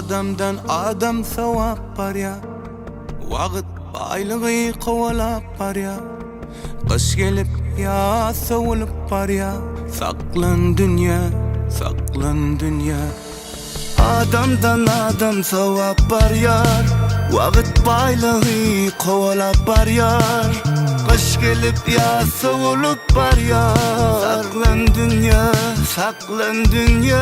Adamdan adam sowap barýar Wagt baýlygy kowalap barýar Gyş gelip ýaz sowulyp barýar Saklan dünýä, saklan dünýä. Adamdan adam sowap barýar Wagt baýlygy kowalap barýar Gyş gelip ýaz sowulyp barýar Saklan dünýä, saklan dünýä.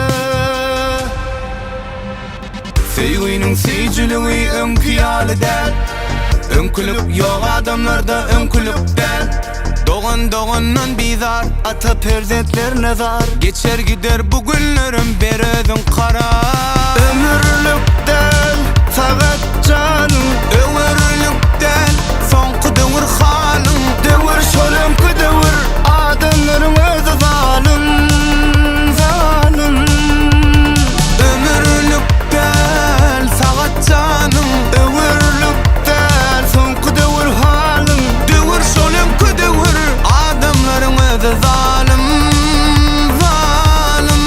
Söýginiň süýjüligi öňki ýaly däl Öňkülik ýok adamlarda öňkülik däl Dogan dogandan bizar Ata perzentlerine zar Geçer gider bu günlerim ber özüň karar Ömürlik däl sagat janyň Öwürlik däl soňky döwür halyň Döwür şol öňki döwür Adamlaryň özi zalym Zalym Ömürlik däl sagat janyň Öwürlik däl soňky döwür halyň Döwür şol öňki döwür Adamlaryň özi zalym Zalym.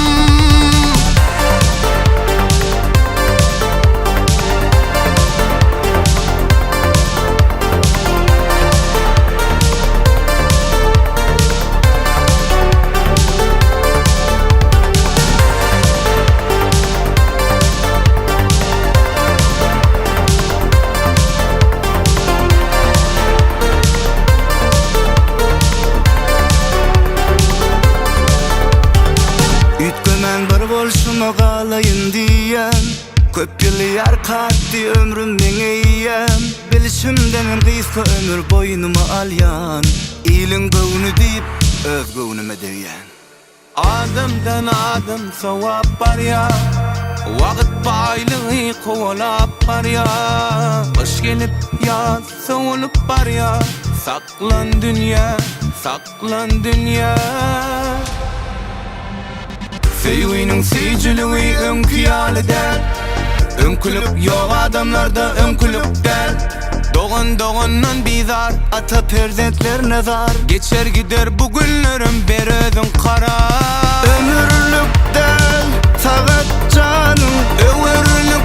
Üýtgemän bir bolşuma galaýyn diýýän Köp ýyly ýarka atdy ömrüm meň eýýäm Bilşimdenem gysga ömür boýnuma alýan Iliň göwni diýip öz göwnüme degýän. Adamdan adam sowap barýar Wagt baýlygy kowalap barýar Gyş gelip ýaz sowulyp barýar Saklan dünýä, saklan dünýä. Söýginiň süýjüligi öňki ýaly däl Öňkülik ýok adamlarda öňkülik däl Dogan dogandan bizar Ata perzentlerine zar Geçer gider bu günlerim ber özüň karar Ömürlik däl sagat janyň Öwürlik.